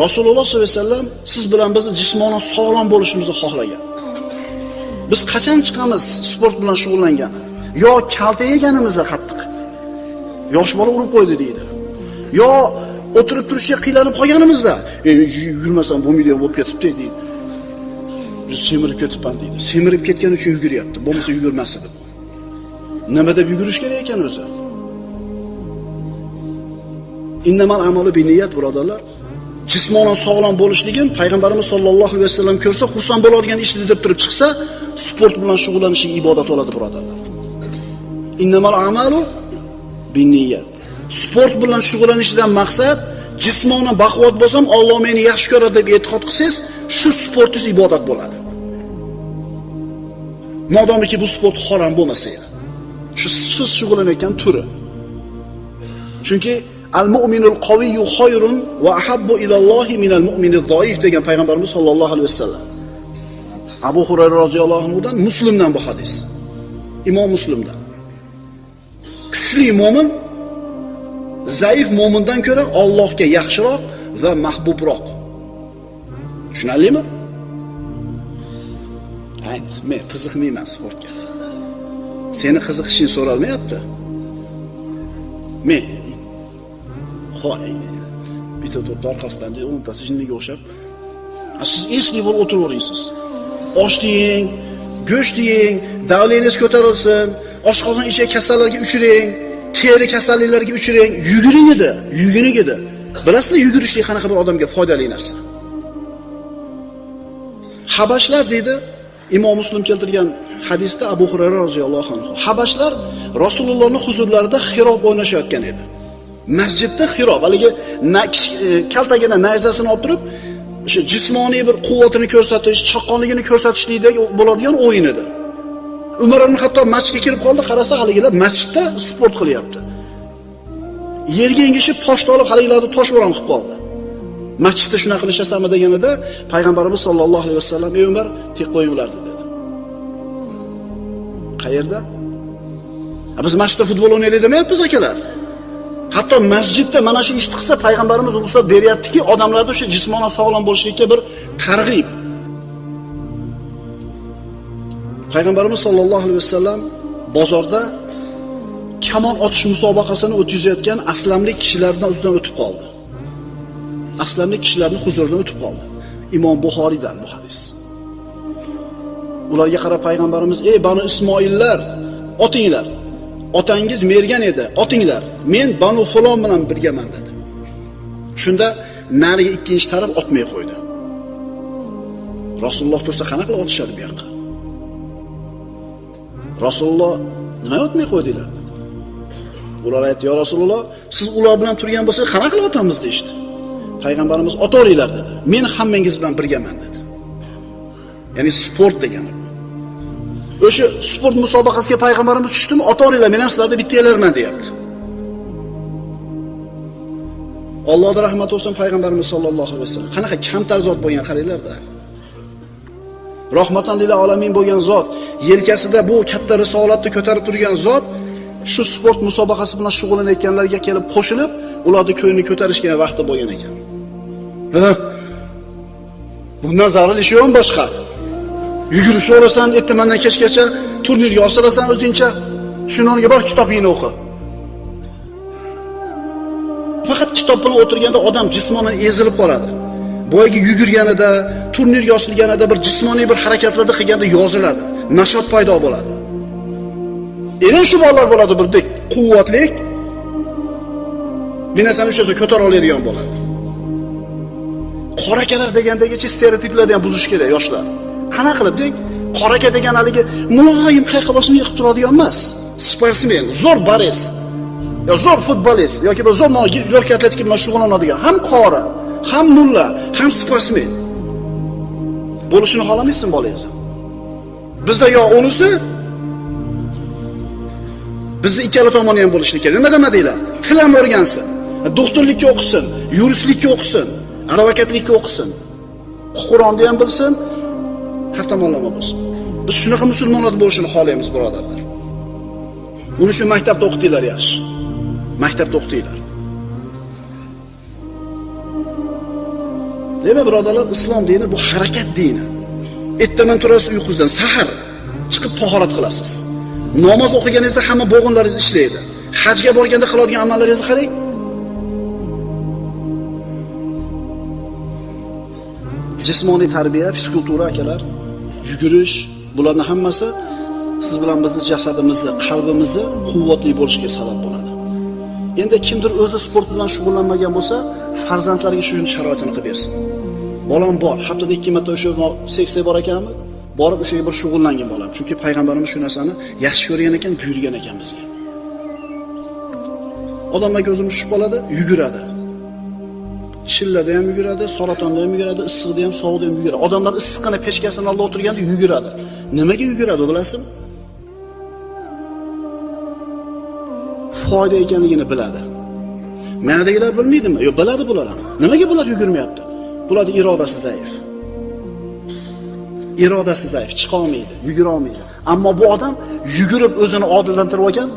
Rasululloh sollallohu alayhi vasallam siz bilan bizni jismonan sog'lom bo'lishimizni xohlagan. Biz qachon chiqamiz sport bilan shug'ullangani? Yo kalta yeganimizda qattiq. Yosh bola urib qo'ydi deydi. Yo o'tirib turishga qiylanib qolganimizda, yurmasam bo'lmaydi bo'lib ketibdi deydi. Semirib ketibman deydi. Semirib ketgani uchun yuguryapti. Bo'lmasa yugurmas edi bu. Nima deb yugurish kerak ekan o'zi? Innamal amalu binniyat, birodarlar. Jismonan sog'lom bo'lishligim payg'ambarimiz sollallohu alayhi vasallam ko'rsa xursand bo'ladigan ishni deb turib chiqsa, sport bilan shug'ullanishi ibodat bo'ladi, birodarlar. Innamal amalu binniyat. Sport bilan shug'ullanishdan maqsad jismonan baquvvat bo'lsam, Alloh meni yaxshi ko'radi deb e'tiqod qilsangiz, shu sportingiz ibodat bo'ladi. Modomiki bu sport harom bo'lmasa edi. Shu siz shug'ullanayotgan turi. Chunki al-mu'minul qawiyyu khayrun va ahabbu ilallohi minal mu'minid zaif degan payg'ambarimiz sollallohu alayhi vasallam. Abu Hurayra roziyallohu anhudan, Muslimdan bu hadis. Imom Muslimdan. Kuchli mo'min zaif mo'mindan ko'ra Allohga yaxshiroq va mahbubroq. Tushunarlimi? Ayt, men qiziqmayman sportga. Seni qiziqishing so'ralmayapti. Men hoy bitta to'pni orqasidan o'ntasi jinniga o'xshab, siz esli bo'lib o'tiraverasiz. Osh yeng, go'sht yeng, davlingiz ko'tarilsin, oshqozon ichak kasalligiga uchrang, teri kasalliklariga uchrang, yuguring edi, yuguring edi. Bilasizmi, yugurishlik qanaqa bir odamga foydali narsa. Habashlar deydi, Imom Muslim keltirgan hadisda Abu Hurayra roziyallohu anhu. Habashlar Rasulullohning huzurlarida xirob o'ynashayotgan edi. Masjidda xirob, haligi kaltagina nayzasini olib turib, o'sha jismoniy bir quvvatini ko'rsatish, chaqqonligini ko'rsatishlikdagi bo'ladigan o'yin edi. Umar ibn Xattob masjidga kirib qoldi, qarasa haligilar masjidda sport qilyapti. Yerga engishib toshni olib haligilarni toshbo'ron qilib qoldi. Masjidda shunaqa qilishasanmi deganida payg'ambarimiz sollallohu alayhi vasallam, "Ey Umar, tek qo'ying ularni" dedi. Qayerda? Biz masjidda futbol o'ynaylik demayapmiz akalar. Hatto masjidda mana shu ishni qilsa payg'ambarimiz ruxsat beryaptiki, odamlarda o'sha jismonan sog'lom bo'lishlikka bir targ'ib. Payg'ambarimiz sollallohu alayhi vasallam bozorda kamon otish musobaqasini o'tkazayotgan aslamlik kishilardan ustidan o'tib qoldi. Aslamlik kishilarning huzuridan o'tib qoldi. Imom Buxoriydan bu hadis. Ularga qarab payg'ambarimiz: "Ey Banu Ismoillar, otinglar. Otangiz mergan edi, otinglar. Men Banu Falon bilan birgaman" dedi. Shunda narigi ikkinchi taraf otmay qo'ydi. Rasululloh tursa qanaqa qilib otishadi bu yoqqa? Rasululloh nima otmay qo'ydinglar dedi. Ular aytdi: "Ya Rasululloh, siz ular bilan turgan bo'lsangiz qanaqa qilib otamiz?" deyishdi. Payg'ambarimiz otoringlar dedi. Men hammangiz bilan birgaman dedi. Ya'ni sport degani bu. O'sha sport musobaqasiga payg'ambarimiz tushdimi, otoringlar, men ham sizlarni bittalarman deyapti. Allohning rahmati bo'lsin payg'ambarimiz sollallohu alayhi vasallam. Qanaqa kamtar zot bo'lgan qaranglar-da. Rahmatan lil alamin bo'lgan zot, yelkasida bu katta risolatni ko'tarib turgan zot shu sport musobaqasi bilan shug'ullanayotganlarga kelib qo'shilib, ularning ko'nglini ko'tarishga vaqti bo'lgan ekan. Bundan zarur ish yo'q boshqa. Yugurishaverasan, ertamandan kechgacha turnirga osilasan o'zingcha. Shuni o'rniga bor kitobingni o'qi. Faqat kitob bilan o'tirganda odam jismonan ezilib qoladi. Boyagi yugurganida, turnirga osilganida bir jismoniy bir harakatlarda qilganda yoziladi, nashot paydo bo'ladi. Endi shu bolalar bo'ladi birdek quvvatli, bir narsani o'sha ko'tara oladigan bo'ladi. Qorakalar degandagicha stereotiplarni ham buzish kerak yoshlar. Qana qilib deng? Qoraka degan haligi muloyim qayqa boshini yiqib turadigan emas. Sportsmen, zo'r boris, yo zo'r futbolist yoki bir zo'r yoki atletik bilan shug'ullanadigan ham qori, ham mulla, ham sportsmen bo'lishini xohlamaysizmi bolangizni? Bizda yo unisi, bizni ikkala tomoni ham bo'lishi kerak. Nima demadinglar? Til ham o'rgansin, doktorlikka o'qisin, yuristlikka o'qisin, advokatlikka o'qisin, Qur'onni ham bilsin, har tomonlama bo'lsin. Biz shunaqa musulmonlar bo'lishini xohlaymiz, birodarlar. Uni shu maktabda o'qitinglar yaxshi. Maktabda o'qitinglar. Demak, birodarlar, islom dini bu harakat dini. Ertaman turasiz uyqungizdan, sahar chiqib tahorat qilasiz. Namoz o'qiganingizda hamma bo'g'inlaringiz ishlaydi. Hajga borganda qiladigan amallaringizni qarang. Jismoniy tarbiya, fizkultura akalar, yugurish, bularning hammasi siz bilan bizni jasadimizni, qalbimizni quvvatli bo'lishiga sabab bo'ladi. Endi kimdir o'zi sport bilan shug'ullanmagan bo'lsa, farzandlariga shu sharoitini qilib bersin. Bolam bor, haftada 2 marta o'sha seksiya bor ekanmi? Borib o'sha yerga bir shug'ullangin bolam. Chunki payg'ambarimiz shu narsani yaxshi ko'rgan ekan, buyurgan ekan bizga. Odamlar ko'zimiz tushib qoladi, yuguradi. Chillada ham yuguradi, saratonda ham yuguradi, issiqda ham, sovuqda ham yuguradi. Odamlar issiqqina pechkasini oldida o'tirganda yuguradi. Nimaga yuguradi bilasizmi? Foyda ekanligini biladi. Ma'dagilar bilmaydimi? Yo'q, biladi bular ham. Nimaga bular yugurmayapti? Bularning irodasi zaif. Irodasi zaif, chiqa olmaydi, yugura olmaydi. Ammo bu odam yugurib o'zini odillantirib olgan,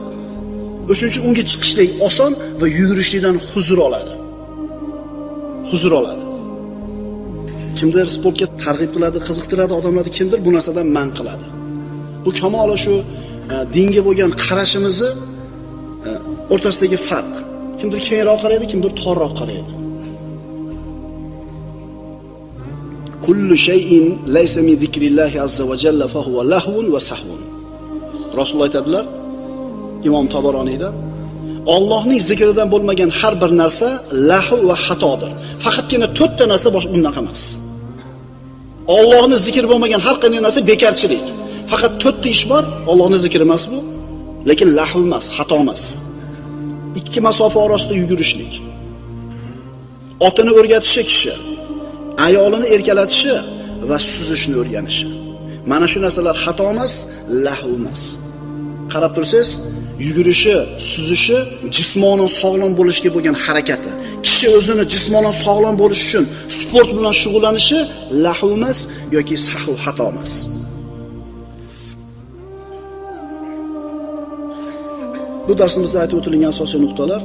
o'shuning uchun unga chiqishlik oson va yugurishlikdan huzur oladi. Huzur oladi. Kimdir sportga targ'ib qiladi, qiziqtiradi odamlarni, kimdir bu narsadan man qiladi. Bu kamol shu dinga bo'lgan qarashimizni o'rtasidagi farq. Kimdir kengroq qaraydi, kimdir torroq qaraydi. Kullu shay'in laysa min zikrillahi azza va jalla fa huwa lahvun va sahvun. Rasululloh aytadilar, Imom Tabaroniyda, Allohning zikridan bo'lmagan har bir narsa lahu va xatodir. Faqatgina 4 ta narsa bundan emas. Allohning zikri bo'lmagan har qanday narsa bekarchilik. Faqat 4 ta ish bor, Allohning zikri emas bu, lekin lahu emas, xato emas. 2 masofa orasida yugurishlik. Otini o'rgatishi kishi, ayolini erkalatishi va suzishni o'rganishi. Mana shu narsalar xato emas, lahu emas. Qarab tursangiz, yugurishi, suzishi jismonan sog'lom bo'lishga bo'lgan harakati. Kishi o'zini jismonan sog'lom bo'lish uchun sport bilan shug'ullanishi lahu emas yoki sahv xato emas. Bu darsimizda aytib o'tilgan asosiy nuqtalar: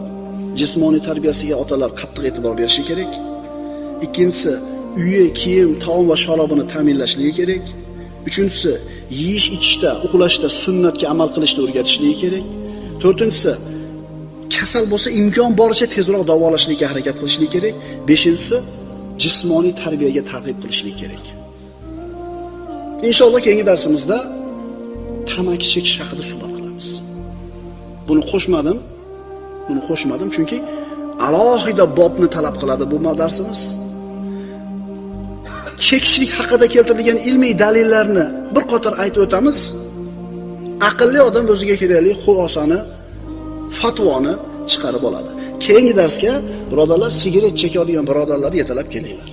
jismoniy tarbiyasiga otalar qattiq e'tibor berishi kerak. Ikkinchisi, uyi, kiyim, taom va sharobini ta'minlashligi kerak. Uchinchisi, yeyish ichishda, uxlashda sunnatga amal qilishni o'rgatishligi kerak. To'rtinchisi, kasal bo'lsa imkon boricha tezroq davolashlikka harakat qilishlik kerak. Beshinchisi, jismoniy tarbiyaga targ'ib qilishlik kerak. Inshaalloh keyingi darsimizda tamaki chekish haqida suhbat qilamiz. Buni qo'shmadim. Buni qo'shmadim chunki alohida bobni talab qiladi bu darsimiz. Chekishlik haqida keltirilgan ilmiy dalillarni bir qator aytib o'tamiz. Aqlli odam o'ziga kerakli xulosani, fatvoni chiqarib oladi. Keyingi darsga birodarlar, sigaret chekadigan birodarlarni yetalab kelinglar.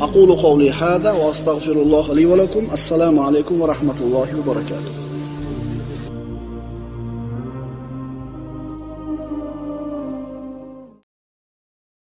Aqulu qawli hada va astagfirulloh li va lakum. Assalomu alaykum va rahmatullohi va barakatuh.